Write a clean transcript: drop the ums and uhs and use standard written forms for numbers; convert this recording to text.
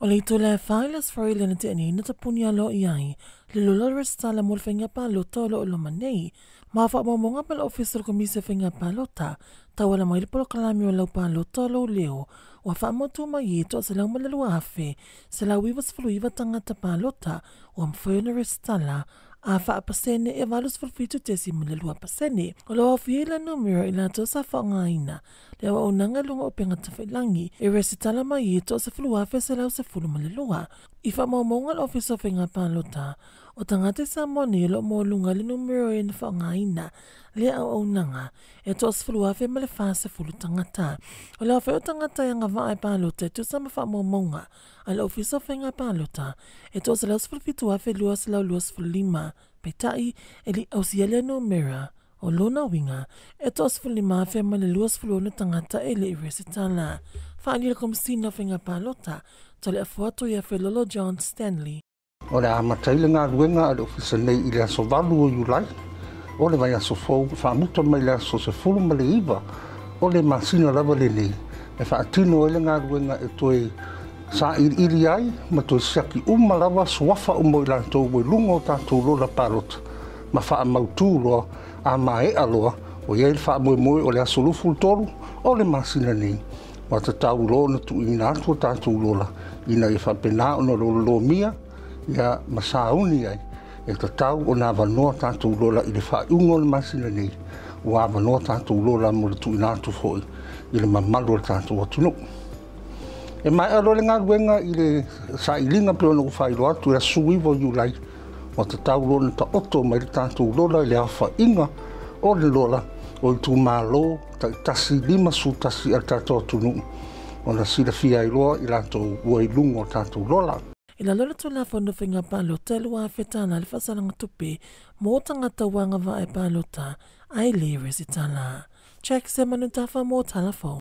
O le itula e 4 i le Aso Faraile na tea nei na tapuni aloaia ai le lola resitala mo le faiga palota o lo o loma nei. Ma faamaumauga ma le Ofisa o le Komisi o Faiga Palota, tauala mai le polokalame o lau palota o lou leo, ua faamautu mai e 102,199 tagata palota ua mafai ona resitala, a faapasene e 87.2%. O lo o aofia i la numera i latou sa faaaogaina le auaunaga i luga o upega tafailagi e resitala mai e 10,112. I faamaumauga a le Ofisa o Faiga Palota, o tagata i Samoa nei o lo o maualuga le numera e na faaaogaina le auaunaga e 10,040 tagata. O le aofai o tagata e agavaa e palota e tusa ma faamaumauga a le Ofisa o Faiga Palota e 117,225, peitai e le i ausia lea numera. O lona uiga, e 15,026 tagata e le i resitala. Faaali le Komesina o Faiga Palota, Toleafoa Tuiafelolo John Stanley. O le a amata ai le galuega a le Ofisa nei i le aso 8 o Iulai o le vaiaso fou, faamuta mai le aso 19 o le masina lava lenei, e faatino ai le galuega e toe sailiili ai ma toe siaki uma lava suafa uma o i latou ua i luga o tatou lola palota ma faamautu loa a maea loa o i ai le faamoemoe o le aso 23 o le masina nei ua tatau loa ona tuuina atu o tatou lola ina ia faapena ona lolomia ia ma sauni ai e tatau ona avanoa tatou lola i le faaiuga o le masina nei ua avanoa tatou lola mo le tuuina atu foi i le mamalu o le tatou atunuu. E maea loa le galuega i le sailiga pei ona ou faailoa atu i le aso 19 o Iulai, ua tatau loa ona taoto mai le tatou lola i le aofaiga o le lola o itumalo taitasi 51 a le tatou atunuu ona silafia ai loa i latou ua i luga o tatou lola. I lalo o le Tulafono Faiga Palota e $2,000 le faasalaga tupe mo tagata ua agavaa e palota ae le resitala. Jack Semanutafa mo Tala Fou.